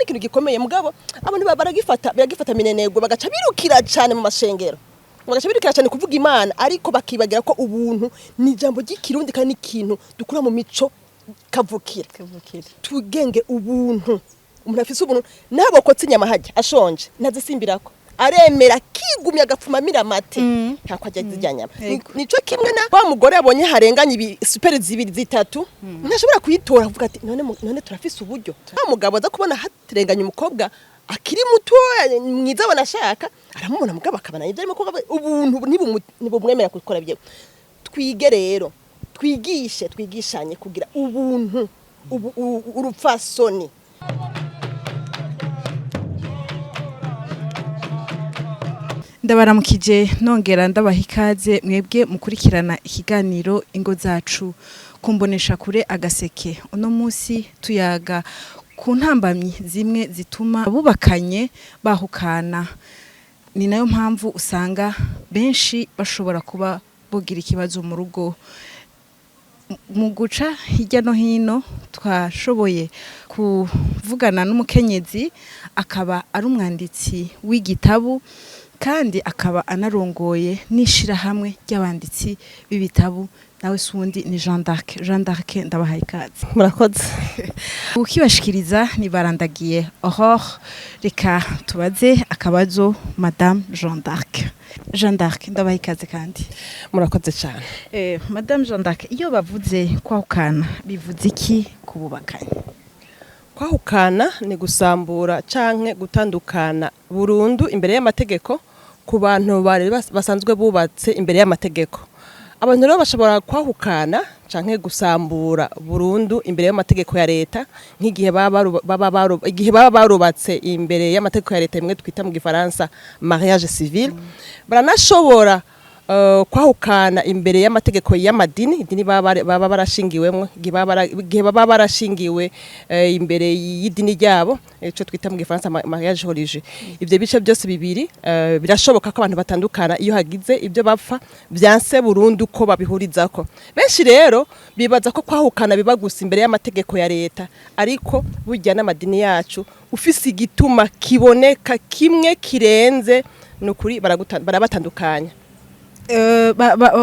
Ni ikintu gikomeye, mugabo abantu baragifata, biragifata minenegwe, bagaca birukira cyane mu mashengero, bagaca birukira cyane kuvuga Imana, ariko bakibagira ko ubuntu ni ijambo ry'Ikirundi kandi ni ikintu dukura mu mico kavukira. Kavukire. Tugenge ubuntu. Umuntu afise ubuntu ntabwo kotsa inyama hajya ashonje, ntazisimbirako, aremera akigumya, agapfuma amira amate, ntako ajya zirya nyama. Nico kimwe na wa mugore abonye harenganye ibi super zibiri, zitatu, ntashobora kuyitora, avuga ati: "None none turafise uburyo?" Wa mugabo aza kubona haterenganye umukobwa akiri mutoya mwiza, abona ashaka, aramubona, mugabo akabona ibyo arimo kuvuga, ubuntu ntibumwemera gukora ibyo. Twige rero, twigishe, twigishanye kugira ubuntu, urupfasoni. Ndabaramukije, nongera ndabaha ikaze mwebwe mukurikirana ikiganiro Ingo Zacu kumbonesha kure Agaseke. Uno munsi tuyaga ku ntambamyi zimwe zituma abubakanye bahukana. Ni nayo mpamvu usanga benshi bashobora kuba bogira ikibazo mu rugo. Mu guca hirya no hino, twashoboye kuvugana n'umukenyezi, akaba ari umwanditsi w'igitabu kandi akaba anarongoye n'ishirahamwe ry'abanditsi b'ibitabu. Nawe si uwundi, ni Jean d'Arc. Jean d'Arc, ndabahaye ikaze. Murakoze. Ukibashikiriza ni Barandagiye Aurore. Reka tubaze akabazo Madame Jean d'Arc. Jean d'Arc, ndabaha ikaze kandi. Murakoze cyane. Madame Jean d'Arc, iyo bavuze kwahukana bivuze iki ku bubakanye? Kwahukana ni gusambura canke gutandukana burundu imbere y'amategeko ku bantu bari basanzwe bubatse imbere y'amategeko. Abantu rero bashobora kwahukana canke gusambura burundu imbere y'amategeko ya leta, nk'igihe igihe baba barubatse imbere y'amategeko ya leta, imwe twita mu Gifaransa mariage civil. Baranashobora kwahukana imbere y'amategeko y'amadini, idini baba barashingiwemwo, igihe baba barashingiwe imbere y'idini ryabo, ico twita mu Gifaransa mariage religieux. Ivyo bice byose bibiri birashoboka ko abantu batandukana iyo hagize ibyo bapfa vyanse burundu ko babihurizako. Benshi rero bibaza ko kwahukana biba gusa imbere y'amategeko ya leta, ariko burya n'amadini yacu, ufise igituma kiboneka kimwe kirenze, ni ukuri barabatandukanya.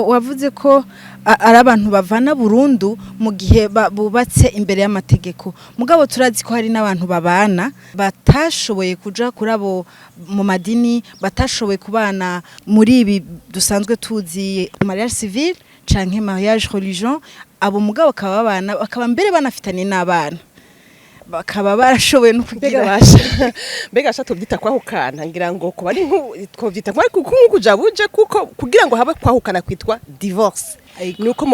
Wavuze ko ari abantu bavana burundu mu gihe bubatse imbere y'amategeko, mugabo turazi ko hari n'abantu babana batashoboye kuja kuri abo mu madini, batashoboye kubana muri ibi dusanzwe tuzi, mariage civil canke mariage religion. Abo mugabo bakaba babana, bakaba mbere banafitanye n'abana, bakaba barashoboye no Mbega kugira basha, mbega basha, tubyita kwahukana? Ngira ngo kuba ari twovyita nko kuja buje, kuko kugira ngo habe kwahukana kwitwa divorce, nuko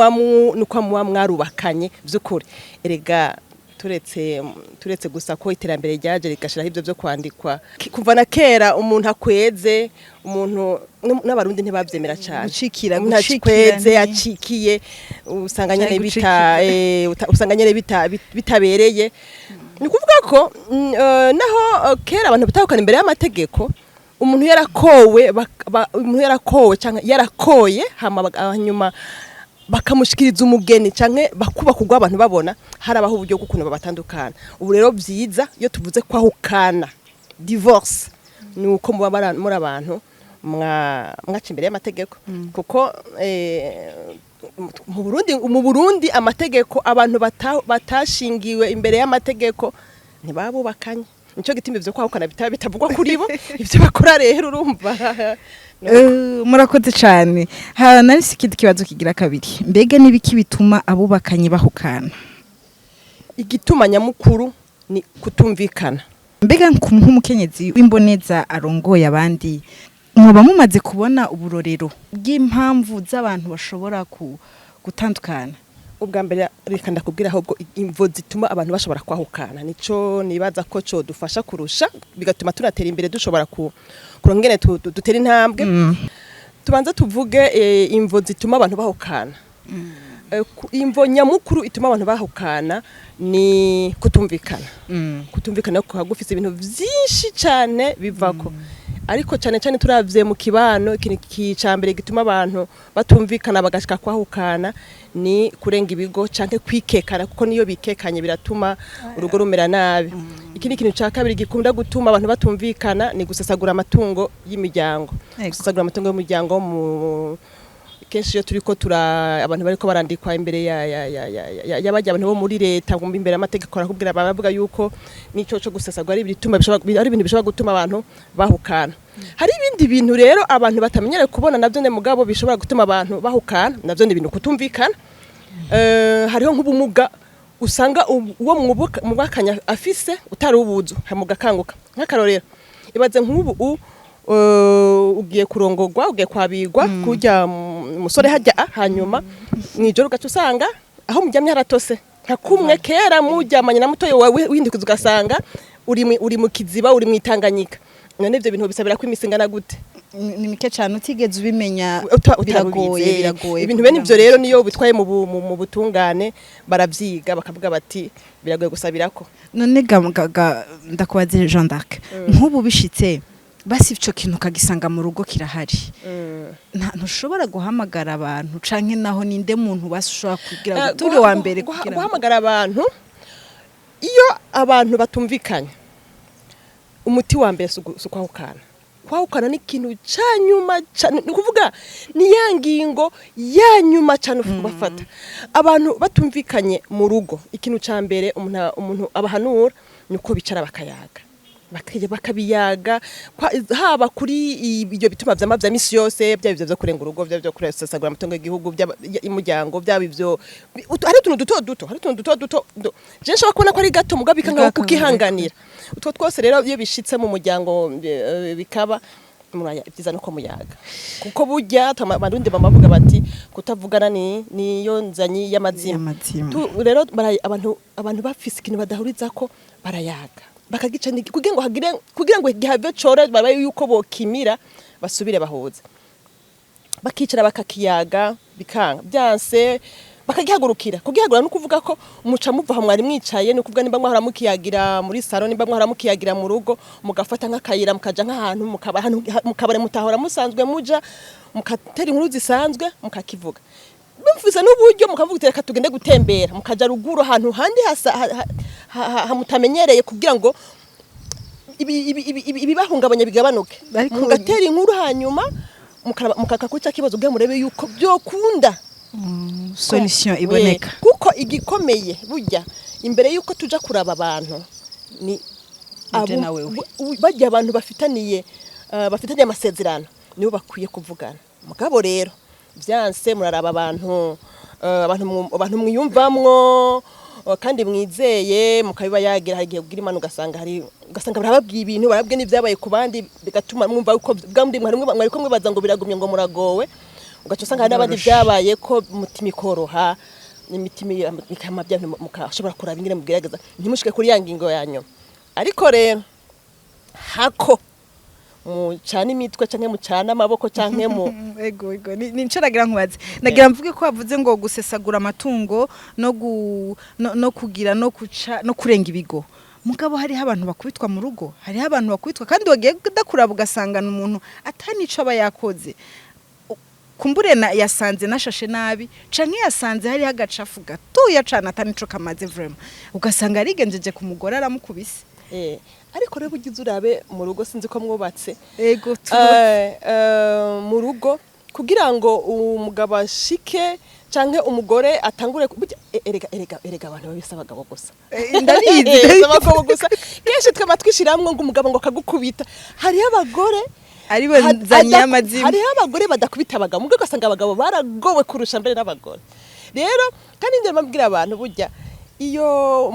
muba mwarubakanye vy'ukuri. Erega turetse gusa ko iterambere ryaje rigashiraho ivyo vyo kwandikwa, kuva na kera umuntu akweze umuntu, n'Abarundi ntibavyemera cane. Gucikira, Umuntu gucikira. akweze, acikiye, usanga nyene Canke bita gucikira. usanga nyene bitabereye. Ni ukuvuga ko naho kera abantu batahukana imbere y'amategeko, umuntu yarakowe, umuntu yarakowe canke yarakoye, hama hanyuma bakamushikiriza umugeni canke bakubaka urwo abantu babona, harabaho uburyo bw'ukuntu babatandukana. Ubu rero vyiza, iyo tuvuze kwahukana, divorce, ni uko muba muri abantu mwaca imbere y'amategeko, kuko mu Burundi amategeko, abantu batashingiwe imbere y'amategeko ntibabubakanye. Nico gituma ivyo kwahukana bitaba bitavugwa kuri bo, ivyo bakora rero urumva. Murakoze cyane. Ha, nari ikindi kibazo kigira kabiri: mbega n'ibiki bituma abubakanye bahukana? Igituma nyamukuru ni kutumvikana. Mbega nk'umukenyezi w'imboneza arongoye abandi, muba mumaze kubona uburorero bw'impamvu z'abantu bashobora gutandukana? Ubwa mbere, reka ndakubwira ahubwo imvo zituma abantu bashobora kwahukana. Nico nibaza ko co dufasha kurusha, bigatuma tunatera imbere, dushobora kuronka ingene dutera intambwe. Tubanze tuvuge imvo zituma abantu bahukana. Imvo nyamukuru ituma abantu bahukana ni kutumvikana. Kutumvikana kuba gufise ibintu vyinshi cane bivako. Ariko cyane cyane turavye mu kibano, ikintu ca mbere gituma abantu batumvikana bagashika kwahukana ni kurenga ibigo canke kwikekana, kuko niyo bikekanye biratuma urugo rumera nabi. Ikindi kintu ca kabiri gikunda gutuma abantu batumvikana ni gusesagura amatungo y'imiryango. Gusesagura amatungo y'umuryango, mu kenshi iyo turiko tura abantu bariko barandikwa imbere ya ya ya ya ya y'abajya abantu bo muri leta, ngo imbere y'amategeko, barakubwira, baravuga yuko nico co gusesagura ari ibituma bishobora, ari ibintu bishobora gutuma abantu bahukana. Hari ibindi bintu rero abantu batamenyereye kubona navyo ne mugabo bishobora gutuma abantu bahukana, navyo ni ibintu kutumvikana. Hariho nk'ubumuga usanga uwo mwubakanya afise utari ubuzu hamugakanguka. Nk'akarorero, ibaze nk'ubu ugiye kurongorwa, ugiye kwabigwa kurya umusore hajya, hanyuma mwijoro ugaca usanga aho muryamye haratose, nka kumwe kera muryamanye na mutoyi wawe, windukiza ugasanga uri mu kiziba, uri mwitanganyika. None ivyo bintu bisabira ko imisi ingana gute? Ni mike cyane utigeze ubimenya. Biragoye. Utabizi. Biragoye. Ibintu bene ivyo rero niyo bitwaye mu butungane baravyiga, bakavuga bati biragoye gusabirako. None ga ndakubaze, Jean d'Arc, nk'ubu bishitse basi ico kintu ukagisanga mu rugo kirahari, ntushobora guhamagara abantu, canke naho ninde muntu basi ushobora kugira ngo turi wa mbere kugira ngo Guhamagara abantu, iyo abantu batumvikanye, umuti wa mbere si ukwahukana. Kwahukana ni ikintu ca nyuma, ni ukuvuga ni ya ngingo ya nyuma cane bafata. Abantu batumvikanye mu rugo, ikintu ca mbere umuntu abahanura ni uko bicara bakayaga, bakabiyaga, haba kuri ibyo bituma vyama vya misi yose, byaba ivyo vyo kurenga urugo, byaba ivyo kurasesagura amatungo y'igihugu, byaba y'umuryango, byaba ivyo hari utuntu duto duto, hari utuntu duto duto je nshobora kubona ko ari gato, mugabo bikanga Mugabo kukihanganira. Utwo twose rero iyo bishitse mu muryango, bikaba muraya, ibyiza nuko muyaga, kuko burya abarundi bamavuga bati kutavugana ni niyo nzanyi y'amazima. Y'amazima. Rero abantu bafise ikintu badahurizako barayaga bakagica, kugira ngo hagire, kugira ngo gihave core babaye yuko bokimira basubire bahuze, bakicara bakakiyaga, bikanga byanse bakagihagurukira. Kugihagurura no kuvuga ko muca muva aho mwari mwicaye, ni ukuvuga nimba mwahora mukiyagira muri salon, nimba mwahora mukiyagira mu rugo, mugafata nk'akayira mukaja nk'ahantu mukaba ahantu mukabare mutahora musanzwe muja, mukatera inkuru zisanzwe, mukakivuga mumvise n'uburyo, mukavuga uti reka tugende gutembera, mukaja ruguru ahantu handi hasa hamutamenyereye, kugira ngo ibibahungabanya bigabanuke. Mugatera inkuru, hanyuma mukaka kuri cya kibazo kugira murebe yuko byokunda solution iboneka. Kuko igikomeye burya imbere yuko tuja kuraba abantu ni Uje na wewe. Barya abantu bafitaniye amasezerano nibo bakwiye kuvugana. Mugabo rero vyanse muraraba abantu, abantu mwiyumvamwo, kandi mwizeye, mukabiba yagira. Hari igihe ugira Imana ugasanga hari, ugasanga barababwiye ibintu, barabwiye n'ivyabaye ku bandi, bigatuma mwumva uko bwa muri mwari ko mwibaza ngo biragumye, ngo muragowe, ugaca usanga hari n'abandi Biroroshe. vyabaye ko umutima ikoroha, imitima ikama bya, mukashobora kuraba ingene mugerageza ntimushike kuri ya ngingo ya nyuma. Ariko rero hako mucana imitwe canke mucana amaboko canke mu Ego, ni nico nagira nkubaze, nagira mvuge ko bavuze ngo gusesagura amatungo no kugira no kuca no kurenga ibigo, mugabo hariho abantu bakubitwa mu rugo, hariho abantu bakubitwa kandi wagiye kudakuraba ugasangana umuntu atanico aba yakoze. Kumbure na yasanze nashashe nabi, canke yasanze hariho agacafu gatoya cane atanico kamaze, vraiment ugasanga arigenjeje ku mugore aramukubise. Ariko rero ugize urabe mu rugo, sinzi ko mwubatse. Ego. Mu rugo kugira ngo umugabo ashike canke umugore atangure burya, erega abantu babise abagabo gusa. Ndabizi. Si abagabo gusa, kenshi twaba twishiramwo ngo umugabo ngo akagukubita, hariho abagore aribo nzanye amazimwe. Hariho abagore badakubita abagabo, mugabo ugasanga abagabo baragowe kurusha mbere n'abagore. Rero kandi njye mbabwira abantu, burya iyo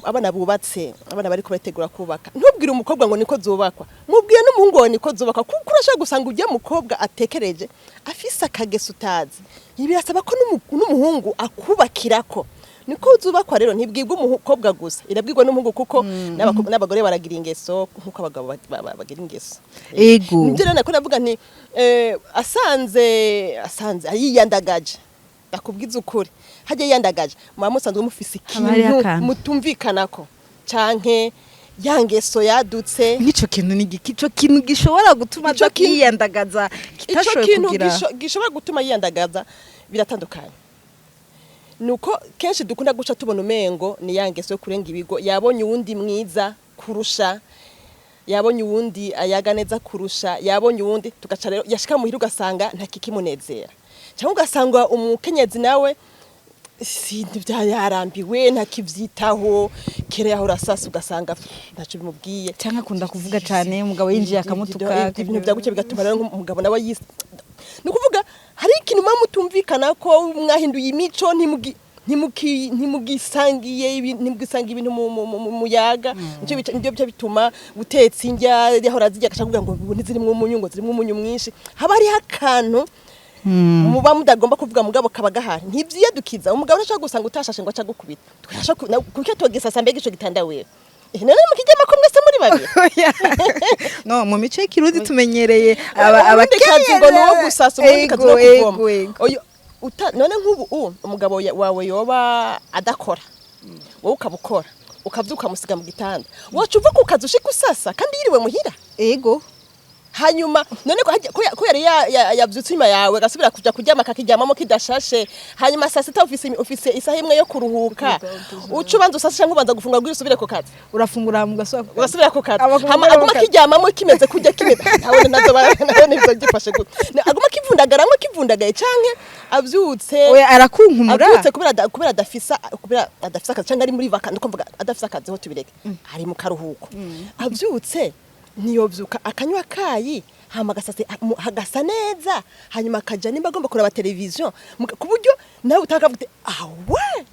abana bubatse, abana bariko barategura kubaka, ntubwire umukobwa ngo niko zubakwa, mubwire n'umuhungu wawe niko zubakwa, kuko urashobora gusanga ujya mukobwa atekereje afise akageso utazi. Birasaba ko n'umuhungu akubakirako niko zubakwa. Rero ntibwirwa umukobwa gusa, irabwirwa n'umuhungu, kuko n'abagore baragira ingeso nk'uko abagabo bagira ingeso. Nibyo rero nako navuga nti asanze yiyandagaje, ndakubwiza ukuri, hajya yiyandagaje muba musanzwe mufise Haba hariho ikintu akantu. mutumvikanako, canke Ya ngeso yadutse. Nk'ico kintu ni igiki, ico kintu gishobora gutuma Ico aza kwiyandagaza ico kitashoboye kintu kugira? Gishobora gutuma yiyandagaza biratandukanye. Nuko kenshi dukunda guca tubona umengo ni ya ngeso yo kurenga ibigo, yabonye uwundi mwiza kurusha, yabonye uwundi ayaga neza kurusha, yabonye uwundi, tugaca rero yashika muhira ugasanga nta kikimunezera, cyangwa ugasanga umukenyezi nawe sinzi bya yarambiwe, ntakivyitaho. Kera yahora asasa, ugasanga ntacyo bimubwiye. Cyangwa akunda kuvuga cane, umugabo yinjiye akamutuka. Ibintu byaguke bigatuma rero umugabo nawe yis ni ukuvuga hari ikintu muba mutumvikana ko mwahinduye imico, ntimugisangiye ntimugisangiye ibintu mu muyaga. Nicyo bica bituma utetse indya yahora zirya agaca kugira ngo ubu ntizirimwo umunyu, ngo zirimwo umunyu mwinshi. Haba hariho akantu muba mudagomba kuvuga, mugabo kaba gahari, ntivyiyadukiza. Umugabo ntashobora gusanga utashashe ngo aca agukubita. Kuki atogisasa mbega ico gitanda wewe? None mukiryama ko mwese muri babiri? No mu mico y'ikirundi tumenyereye Umurundikazi ngo ni uwo gusasa, umurundikazi no Ego, kuvoma. ego. Oyo, none nk'ubu umugabo wawe yoba adakora, wowe ukaba ukora, ukavyuka ukamusiga mu gitanda, waca uva ku kazi ushika usasa kandi yiriwe muhira? Ego. Hanyuma none ko yari yavyutse inyuma yawe, agasubira kuja kuryama akakiryamamo kidashashe, hanyuma saa sita ufise isaha imwe yo kuruhuka, uca ubanza usase canke ubanza gufunga kugira usubire ku kazi? Urafungura mugasubira ku kazi. Urasubira ku kazi. Abagabo Hama bari aguma mu kazi. akiryamamo kimeze kurya kimeze ntabone nazo nabone ivyo byifashe gute. Aguma akivundagaramwo kivundagaye canke avyutse? Oya, arakunkumura. Avyutse kubera adafisa akazi canke ari muri vacances, ndiko mvuga adafisa akazi ho tubireke, ari mu karuhuko, avyutse ntiyovyuka akanywa akayi, hama agasase hagasa neza, hanyuma akaja nimba agomba kuraba televiziyo, ku buryo nawe utakavuga uti awe?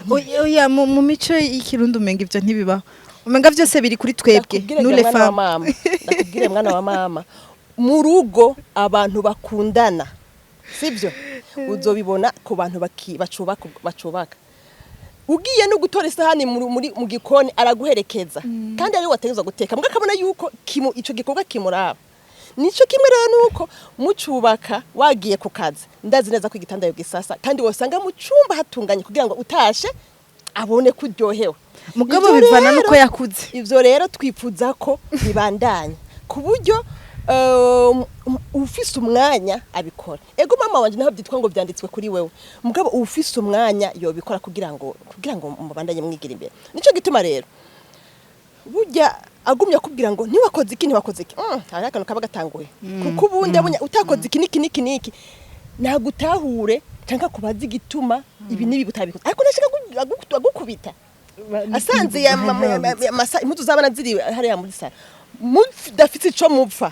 Oya, oya, mu mico y'ikirundi umenga ivyo ntibibaho, umenga vyose biri kuri twebwe. Ndakubwire Nous les mwana wa femmes. mama, ndakubwire mwana wa mama, mu rugo abantu bakundana, sibyo? Uzobibona ku bantu bacubaka, ugiye no gutora isahani mu gikoni araguherekeza, kandi ari we wategerezwa guteka, mbwa akabona yuko ico gikorwa kimuraba. Nico kimwe rero nuko mucubaka, wagiye ku kazi, ndazi neza ko igitanda yogisasa, kandi wosanga mu cumba hatunganye kugira ngo utashe abone ko uryohewe. Mugabo Ivyo bivana rero nuko yakuze. Ivyo rero twifuza ko bibandanya ku buryo ufise umwanya abikora. Ego mama wanje, naho byitwa ngo byanditswe kuri wewe, mugabo ufise umwanya yobikora kugira ngo mubandanye mwigira imbere. Nico gituma rero burya agumye akubwira ngo ntiwakoze iki, ntiwakoze iki, hari akantu kaba gatanguye, kuko ubundi abonye utakoze iki niki niki niki nagutahure cyangwa kubaza igituma ibi n'ibi utabikoze, ariko ntashaka agukubita asanze ya impuzu z'abana ziri hariya muri sara mudafite ico mupfa,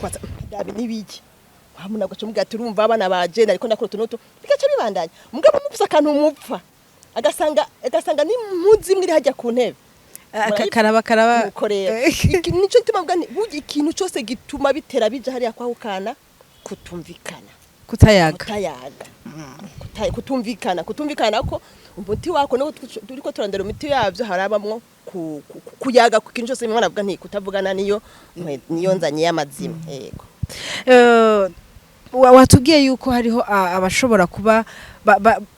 kwaza dabi nibiki, wamuna gaca mubwira ati urumva abana baje nariko ndakora utu n'utu, bigaca bibandanya. Mugabo mupfa akantu mupfa, agasanga n'impuzu imwe iri hajya ku ntebe. Karaba karaba. Nuko rero nico gituma mvuga nti burya ikintu cose gituma bitera bija hariya kwahukana, kutumvikana. Kutayaga. Kutayaga. Kutumvikana ko umuti wako no turiko turondera imiti yavyo harabamwo kuyaga ku kintu cyose. Imana avuga nti kutavugana niyo nzanye y'amazima, yego. Watubwiye yuko hariho abashobora kuba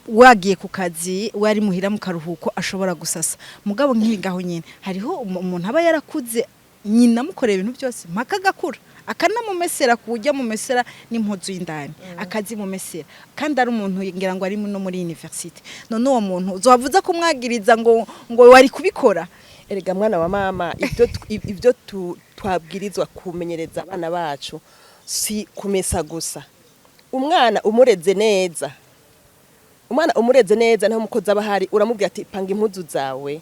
wagiye ku kazi, wari muhira mu karuhuko, ashobora gusasa. Mugabo nk'igaho nyine hariho umuntu aba yarakuze nyina amukorera ibintu byose mpaka agakura, akanamumesera ku buryo amumesera n'impuzu y'indani akazimumesera, kandi ari umuntu ngira ngo ari no muri université. None uwo muntu uzobavuza kumwagiriza ngo wari kubikora? Erega mwana wa mama, ibyo twabwirizwa kumenyereza abana bacu si kumesa gusa. Umwana umureze neza, umwana umureze neza, naho umukozi aba ahari uramubwira ati panga impuzu zawe.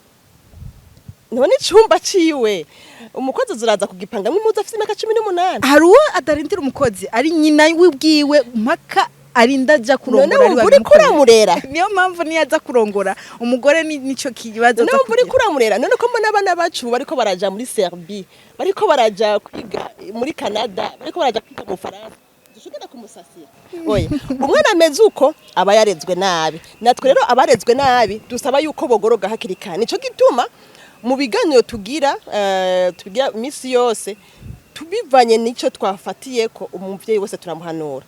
None icumba ciwe umukozi zuraza kugipangamwo impuzu afise imyaka 18? Hari uwo adarindira umukozi, ari nyina wibwiwe mpaka arinda aja None kurongora ari wumva uriko wabimukorera. uramurera. Niyo mpamvu niyo aza kurongora umugore nico kibazo None aza wumva uriko kugira. uramurera. None ko mbona abana bacu bariko baraja muri Serbie, bariko baraja kwiga muri Canada, bariko baraja kwiga mu Faransa, dushobora kumusasira? Oya, umwana ameze uko aba yarezwe nabi. Natwe rero abarezwe nabi dusaba yuko bogoroga hakiri kare. Nico gituma mu biganiro tugira tubigira misi yose, tubivanye nico twafatiye ko umuvyeyi wese turamuhanura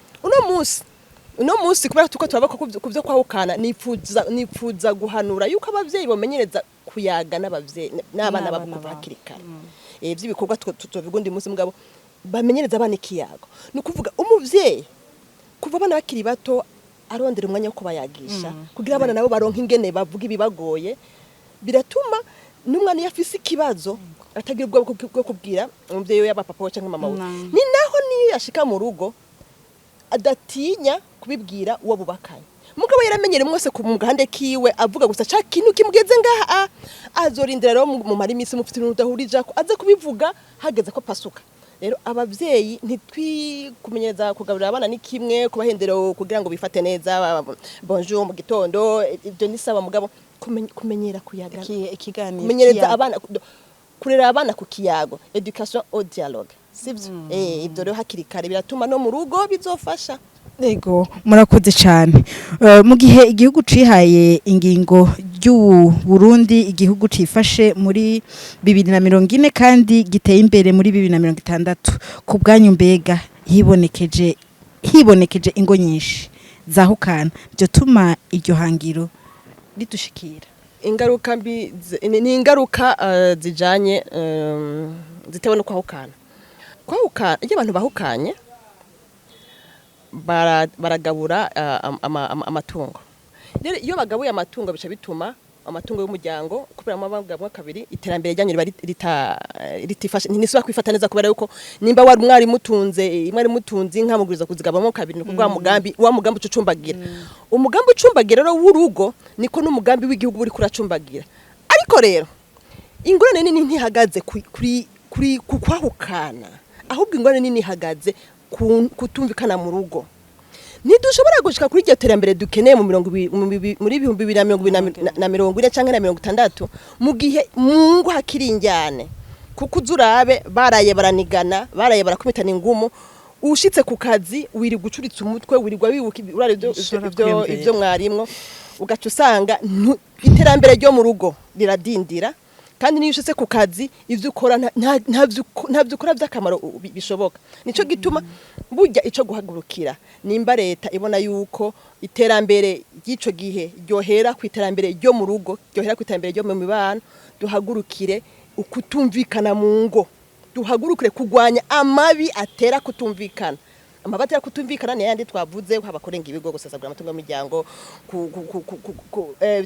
uno munsi kubera tuko turaba ko kuvyo kwahukana, nipfuza guhanura yuko abavyeyi bomenyereza. kuyaga n'abavyeyi n'abana babo N'abana kuva babo. hakiri kare. Vy'ibikorwa tuzobiga undi munsi, mugabo bamenyereza abana ikiyago. Ni ukuvuga umuvyeyi kuva abana bakiri bato arondera umwanya wo kubayagisha, kugira abana nabo baronke ingene bavuga ibibagoye. Biratuma n'umwana iyo afise ikibazo atagira ubwoba bwo kubwira umuvyeyi we, yaba papa we canke mama we. Ni naho niyo yashika mu rugo adatinya kubibwira uwo bubakanye. Mugabo yaramenyere mwese ku mugahande kiwe avuga gusa ca kintu kimugeze ngaha, azorindira rero mumara iminsi mufite ibintu mudahurijako, aze kubivuga hageze ko pasuka. Rero abavyeyi, ntitwikumenyereza kugaburira abana ni kimwe, kubahendera kugira ngo bifate neza, bonjour mu gitondo, ibyo ni sawa, mugabo kumenyera kuyaga, Ikiganiro, kumenyereza ikiyago. abana, kurera abana ku kiyago, éducation au dialogue, sivyo? Ibyo rero hakiri kare biratuma no mu rugo bizofasha. Ego, murakoze cyane. Mu gihe igihugu cihaye ingingo ry'ubu Burundi, igihugu cifashe muri 2040 kandi giteye imbere muri 2060, ku bwanyu mbega hibonekeje ingo nyinshi zahukana, byo tuma iryo hangiro ridushikira? Ingaruka mbi ni ingaruka zijanye zitewe no kwahukana. Kwahukana, iyo abantu bahukanye baragabura amatungo. Rero iyo bagabuye amatungo, bica bituma amatungo y'umuryango, kubera amabagabwa kabiri, iterambere ryanyu riba ritifashe, ntisubira kwifata neza, kubera yuko nimba wari mwari mutunze inka, muguriza kuzigabamo kabiri. Ni ukuvuga wa mugambi ucumbagira, umugambi ucumbagira rero w'urugo, niko n'umugambi w'igihugu uri kuracumbagira. Ariko rero ingorane nini ntihagaze kuri ku kwahukana, ahubwo ingorane nini ihagaze kutumvikana mu rugo. Ntidushobora gushika kuri iryo terambere dukeneye mu mirongo ibi- mu bibi- muri 2040 canke na 60 mu gihe mu ngo hakiri injyane, kuko uza urabe baraye baranigana, baraye barakubitana ingumu, ushitse ku kazi wirirwa ucuritse umutwe, wirirwa wibuka urara Ushobora ivyo kwiyumvira. ivyo mwarimwo, ugaca usanga iterambere ryo mu rugo riradindira. Kandi niyo ushitse ku kazi, ivyo ukora ntavyo ukora vy'akamaro bishoboka. Nico gituma burya ico guhagurukira, nimba leta ibona yuko iterambere ry'ico gihe ryohera ku iterambere ryo mu rugo, ryohera ku iterambere ryo mu mibano, duhagurukire ukutumvikana mu ngo, duhagurukire kurwanya amabi atera kutumvikana. Amabi atera kutumvikana ni yandi twavuze, haba kurenga ibigo, gusesagura amatungo y'umuryango,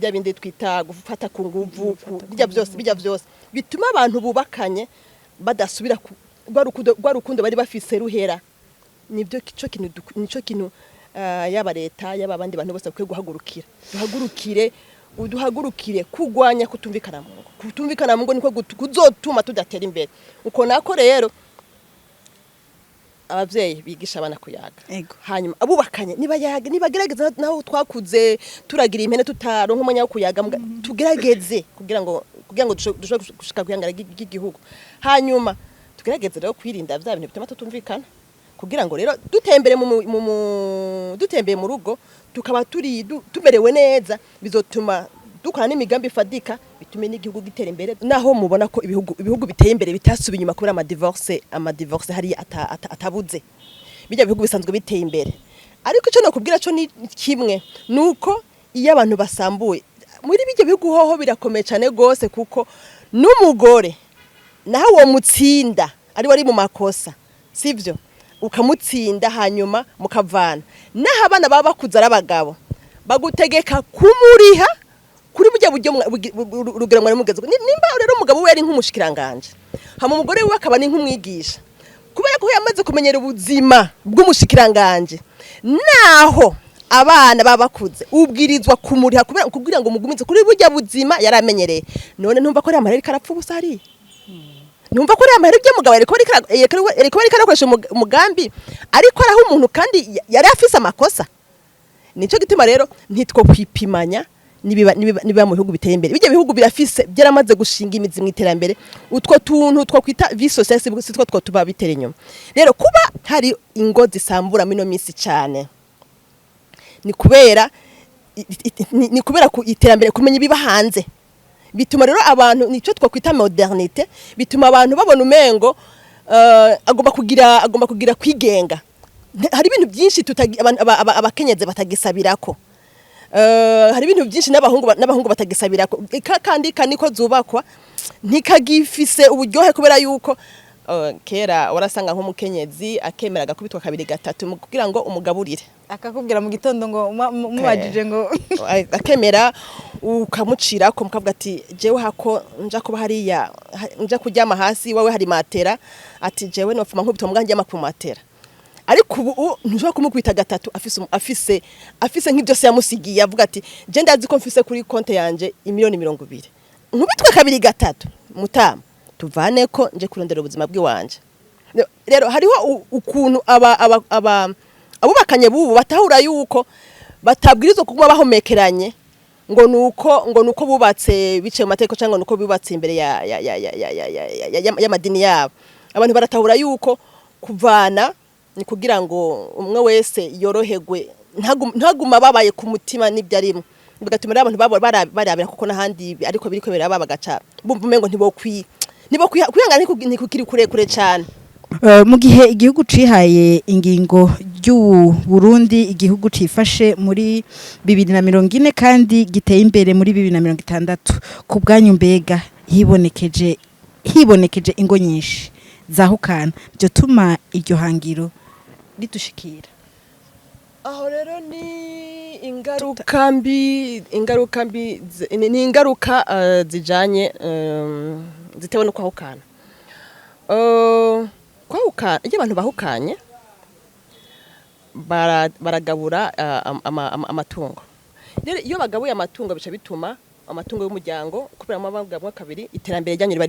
bya bindi twita gufata ku nguvu, bijya byose, bijya byose bituma abantu bubakanye badasubira rwa rukundo bari bafise ruhera. Nibyo, ico kintu nico kintu yaba leta, yaba abandi bantu bose bakwiye guhagurukira. Duhagurukire kurwanya kutumvikana mu ngo. Kutumvikana mu ngo niko kuzotuma tudatera imbere. Uko nako rero abavyeyi bigisha abana kuyaga. Hanyuma abubakanye nibayaga, nibagerageza. Naho twakuze turagira impene tutaronka umwanya wo kuyaga, tugerageze kugira ngo dushobore gushika kwihangara ry'igihugu. Hanyuma tugerageze rero kwirinda vya bintu bituma tutumvikana, kugira ngo rero dutembere mu, mu, mu dutembeye mu rugo tukaba turi tumerewe neza, bizotuma dukora n'imigambi ifadika, bitume n'igihugu gitera imbere. Naho mubona ko ibihugu biteye imbere bitasubiye inyuma kubera ama divorce hariya atabuze, bijya bihugu bisanzwe biteye imbere. Ariko icyo nakubwira cyo ni kimwe, nuko iyo abantu basambuye muri bijya bihugu hoho birakomeye cyane gose, kuko n'umugore nawe uwo mutsinda ari wari mu makosa, sivyo, ukamutsinda hanyuma mukavana, naho abana baba bakuze ari abagabo, bagutegeka kumuriha kuri burya buryo urugero mwari mugeze. Nimba rero umugabo we yari nk'umushikiranganje, hama umugore we akaba ni nk'umwigisha, kubera ko yamaze kumenyera ubuzima bw'umushikiranganje, naho abana baba bakuze ubwirizwa kumuriha, kubera kugira ngo mugumize kuri burya buzima yari amenyereye. None ntumva ko ari amahera ariko arapfa ubusa hariya? Numva ko ari amahera y'umugabo yariko ariko arakoresha umugambi, ariko araho umuntu kandi yari afise amakosa. Nico gituma rero ntitwo kwipimanya nibiba mu bihugu biteye imbere. Bijya bihugu birafise, byaramaze gushinga imizi mu iterambere. Utwo tuntu two kwita vie sociale si two tuba bitera inyuma. Rero kuba hari ingo zisambura mino misi cyane ni kubera ku iterambere, kumenya ibiba hanze, bituma rero abantu, nico twakwita modernité, bituma abantu babona umengo agomba kugira kwigenga. Hari ibintu byinshi abakenyezi batagisabirako. Hari ibintu byinshi n'abahungu batagisabira kandi kaniko zubakwa ntikagifise uburyohe, kubera yuko kera warasanga nk'umukenyezi akemera agakubitwa kabiri gatatu kugira ngo umugaburire. Akakubwira mu gitondo ngo mubajije ngo Akemera ukamucirako, mukavuga ati: "Jewe hako nja kuba hariya, nja kuryama hasi, wawe hari matera." Ati: "Jewe nofuma nkubitwa, mbwa ndyama ku matera." Ariko ubu ntushobora kumukubita gatatu afise nk'ibyo se yamusigiye, avuga ati: "Je ndazi ko mfise kuri konte yanje imiliyoni 20, nkubitwe kabiri gatatu, mutama, tuvane ko nje kurondera ubuzima bw'iwanje." Rero hariho ukuntu aba abubakanye bubu batahura yuko batabwirizwa kuguma bahomekeranye ngo nuko bubatse biciye mu mategeko, cyangwa nuko bubatse imbere ya ya ya ya ya ya ya ya ya y'amadini yabo. Abantu baratahura yuko kuvana ni kugira ngo umwe wese yoroherwe, ntaguma babaye ku mutima n'ibyo arimo, bigatuma rero abantu babo barabira kuko n'ahandi ariko biriko biraba, bagaca bumva umengo ntibokwi kwihangana, ntikukiri kure kure cyane. Mu gihe igihugu cihaye ingingo ry'u Burundi, igihugu cifashe muri 2040 kandi giteye imbere muri 2060, ku bwanyu mbega hibonekeje ingo nyinshi zahukana, byo tuma iryo hangiro ridushikira? Aho rero ni ingaruka mbi ni ingaruka zijanye zitewe no kwahukana. Kwahukana, iyo abantu bahukanye baragabura amatungo. Rero iyo bagabuye amatungo, bica bituma amatungo y'umuryango, kubera amabagabwa kabiri, iterambere ryanyu riba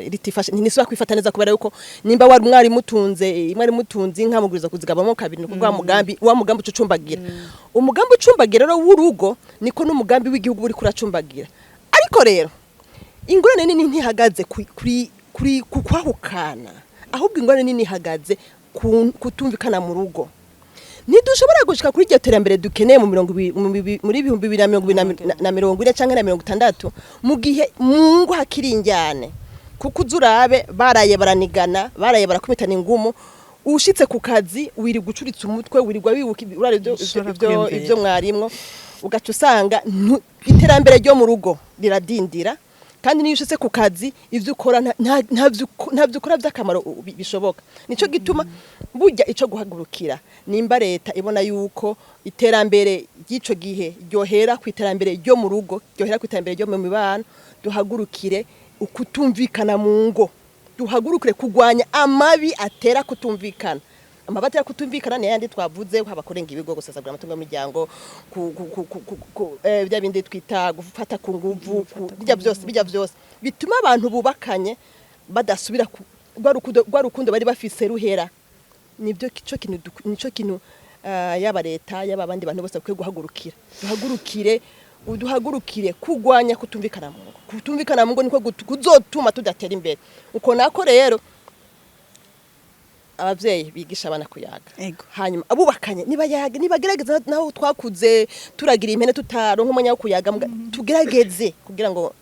ritifashe, ntisubira kwifata neza, kubera yuko nimba wari mwari mutunze inka, muguriza kuzigabamo kabiri, ni ukuvuga wa mugambi ucumbagira. Umugambi ucumbagira rero w'urugo niko n'umugambi w'igihugu uri kuracumbagira. Ariko rero ingorane nini ntihagaze kuri ku kwahukana, ahubwo ingorane nini ihagaze ku kutumvikana mu rugo. Ntidushobora gushika kuri iryo terambere dukeneye mu mirongo ibi- mu bibi- muri 2040 canke na 60 mu gihe mu ngo hakiri injyane, kuko uza urabe baraye baranigana, baraye barakubitana ingumu, ushitse ku kazi wirirwa ucuritse umutwe, wirirwa wibuka urara ibyo Ushobora ibyo kwiyumvira. Ibyo mwarimwo, ugaca usanga iterambere ryo mu rugo riradindira, kandi niyo ushitse ku kazi ivyo ukora ntavyo ukora vy'akamaro bishoboka. Nico gituma burya ico guhagurukira, nimba leta ibona yuko iterambere ry'ico gihe ryohera ku iterambere ryo mu rugo, ryohera ku iterambere ryo mu mibano, duhagurukire ukutumvikana mu ngo, duhagurukire kurwanya amabi atera kutumvikana. Amabi atera kutumvikana ni yandi twavuze, haba kurenga ibigo, gusesagura amatungo y'umuryango, bya bindi twita gufata ku nguvu, bijya byose, bijya byose bituma abantu bubakanye badasubira rwa rukundo bari bafise ruhera. Nibyo ico kintu nico kintu yaba leta, yaba abandi bantu bose bakwiye guhagurukira. Duhagurukire kurwanya kutumvikana mu ngo. Kutumvikana mu ngo niko kuzotuma tudatera imbere. Uko nako rero abavyeyi bigisha abana kuyaga. Hanyuma abubakanye nibayaga, nibagerageza. Naho twakuze turagira impene, tutaronka umwanya wo kuyaga, tugerageze kugira ngo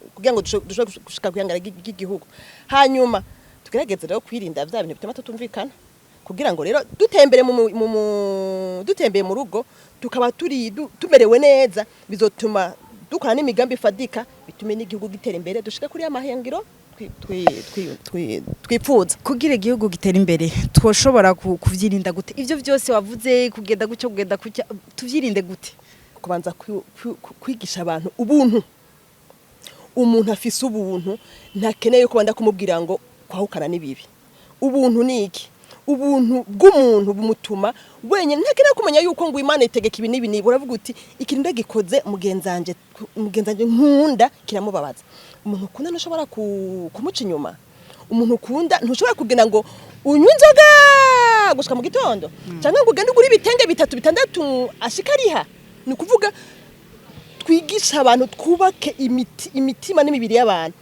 dushobore gushika kwihangara ry'igihugu. Hanyuma tugerageze rero kwirinda vya bintu bituma tutumvikana, kugira ngo rero dutembere mu, mu, mu dutembeye mu rugo tukaba turi tumerewe neza, bizotuma dukora n'imigambi ifadika, bitume n'igihugu gitera imbere, dushike kuri ya mahangiro twipfuza. Kugira igihugu gitera imbere, twoshobora kuvyirinda gute ivyo vyose wavuze, kugenda gutyo, kugenda kutya, tuvyirinde gute? Kubanza kwigisha abantu ubuntu. Umuntu afise ubuntu ntakeneye ko banda kumubwira ngo kwahukana ni bibi. Ubuntu ni iki? Ubuntu bw'umuntu bumutuma wenyine ntakeneye kumenya yuko ngo Imana itegeka ibi n'ibi n'ibi. Uravuga uti: "Ikintu ndagikoze mugenzanje nkunda kiramubabaza." Umuntu ukunda ntushobora kumuca inyuma. Umuntu ukunda ntushobora kugira ngo unywe inzoga gushika mu gitondo, cyangwa ngo ugende ugure ibitenge bitatu bitandatu ashika ariha. Ni ukuvuga twigisha abantu, twubake imitima n'imibiri y'abantu,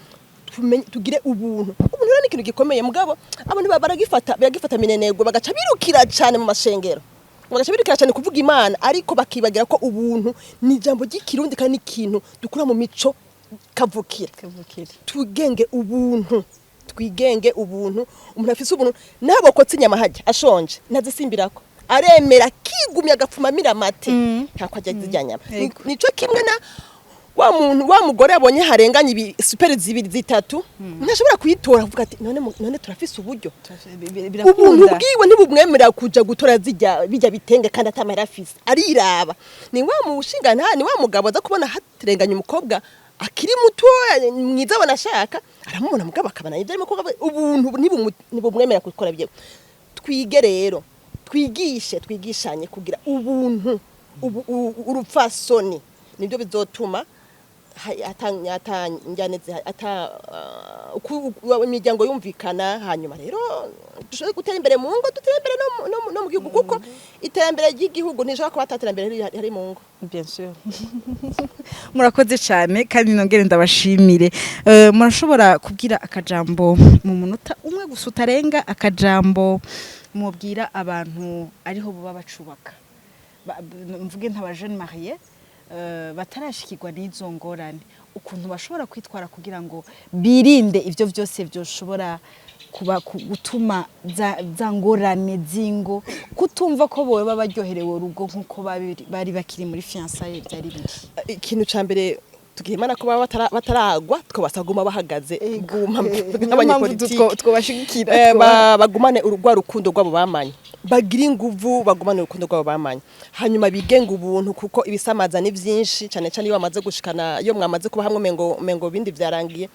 tugire ubuntu. Ubuntu rero ni ikintu gikomeye, mugabo abantu baragifata minenegwe, bagaca birukira cyane mu mashengero, bagaca birukira cyane kuvuga Imana, ariko bakibagira ko ubuntu ni ijambo ry'Ikirundi kandi ni ikintu dukura mu mico kavukira. Twigenge ubuntu, twigenge ubuntu. Umuntu afise ubuntu ntabwo kotsa inyama hajya ashonje ntazisimbirako. Aremera akigumya, agapfuma amira amate ntako ajya zirya nyama. Nico kimwe na wa muntu, wa mugore abonye harenganye ibi super zibiri, zitatu, ntashobora kuyitora, avuga ati: "None none turafise uburyo?" Ubuntu bwiwe ntibumwemerera kuja gutora zijya bijya bitenge kandi atamahera afise. Ariraba. Ni wa mushinga nta ni wa mugabo aza kubona hatirenganye umukobwa akiri muto mwiza abona ashaka, aramubona mugabo akabona ibyo arimo kuvuga, ubuntu ntibumwemerera gukora ibyo. Twige rero, twigishe, twigishanye kugira ubuntu, urupfasoni, nibyo bizotuma ata njyane ata imiryango yumvikana. Hanyuma rero dushobore gutera imbere mu ngo, dutere imbere no mu gihugu, kuko iterambere ry'igihugu ntishobora kuba ata terambere riri mu ngo. Bien sûr. Murakoze cyane kandi nongere ndabashimire. Murashobora kubwira akajambo mu munota umwe gusa utarenga, akajambo mubwira abantu ariho buba bacubaka, mvuge nk'aba jeunes mariés batarashikirwa n'izo ngorane, ukuntu bashobora kwitwara kugira ngo birinde ivyo vyose vyoshobora kuba gutuma za ngorane z'ingo, kutumva ko boba baryoherewe urugo nk'uko bari bakiri muri fiançailles byari biri? Ikintu ca mbere, tugira Imana ko baba bataragwa, tukabasaba guma bahagaze, guma Niyo mpamvu nk'abanyepolitike. Twobashigikira. Bagumane urwa rukundo rwabo bamanye, bagire inguvu, bagumane urukundo rwabo bamanye, hanyuma bigenga ubuntu, kuko ibisamaza ni vyinshi cyane cyane iyo bamaze gushikana, iyo mwamaze kuba hamwe, mengo bindi vyarangiye,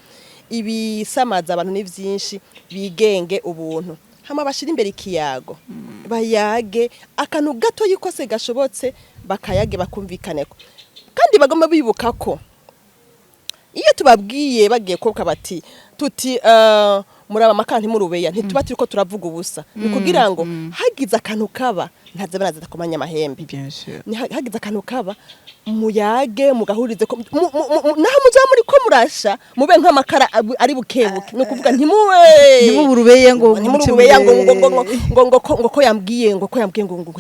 ibisamaza abantu ni vyinshi. Bigenge ubuntu, hama bashira imbere ikiyago, bayage akantu gato yikose gashobotse, bakayage, bakumvikaneko. Kandi bagomba bibuka ko iyo tubabwiye bagiye koka bati tuti muraba amakara ntimurubeya, ntituba turiko turavuga ubusa. Ni kugira ngo hagize akantu kaba ntaze baraza komanya amahembe. Bien sûr. Ni hagize akantu kaba, muyage, mugahurize ko naho muzaba muri ko murasha, mube nk'amakara ari bukebuke. Ni ukuvuga ntimuwe Ntimuburubeye ngo ntimurubeya ngo ko yambwiye ngo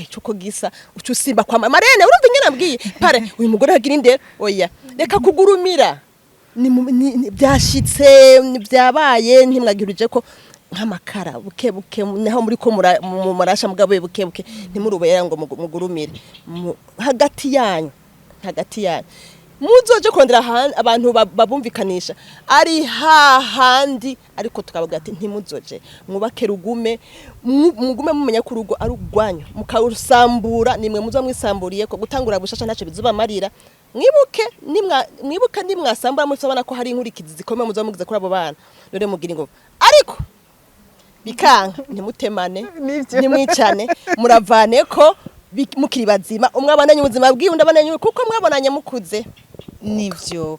ico ko gisa uca usimba kwa marene, urumva ingene ambwiye pare uyu mugore hagira indero. Oya, reka kugurumira. Ni byashitse, ni byabaye, ntimwagiruje ko nk'amakara buke buke naho muri ko murasha, mugabo buke buke, ntimurubera ngo mugurumire hagati yanyu. Hagati yanyu muzoje kurondera abantu babumvikanisha ari hahandi, ariko tukavuga ati ntimuzoje, mwubake rugume, mugume mumenya ko urugo ari urwanyu. Mukarusambura nimwe muzo mwisamburiye ko gutangura bushasha ntacyo bizubamarira. Mwibuke nimwa mwibuke nimwasambura muzabona ko hari inkurikizi zikomeye muzoba mugize kuri abo bana. None mugira ingufu, ariko bikanka, ntimutemane, ntimwicane, muravane ko mukiri bazima, umwe abandanye ubuzima bwiwe, undi abandanye, kuko mwabonanye mukuze. Nivyo.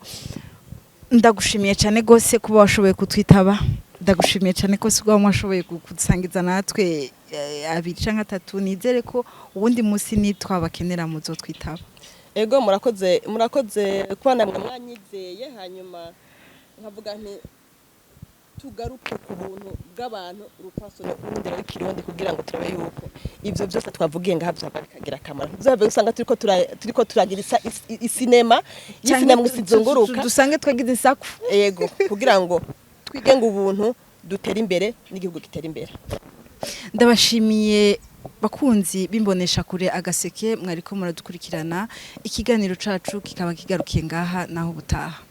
Ndagushimiye cyane gose kuba washoboye kutwitaba. Ndagushimiye cyane kose kuba mwashoboye kudusangiza natwe abiri canke atatu. Nizere ko uwundi munsi nitwabakenera muzotwitaba. Ego, murakoze, murakoze kuba namwe mwanyizeye. Hanyuma nkavuga nti tugaruke ku buntu bw'abantu, urupfasoni, urundi rw'ikirundi, kugira ngo turabe yuko ivyo byose twavugiye ngaha vyaba bikagira akamaro. Tuzave usanga turiko turagira isinema y'isinema gusa izunguruka. Dusange twagize isaku. Ego, kugira ngo twige ngo ubuntu dutere imbere n'igihugu gitere imbere. Ndabashimiye bakunzi bimbonesha kure Agaseke, mwariko muradukurikirana. Ikiganiro cacu kikaba kigarukiye ngaha, naho ubutaha.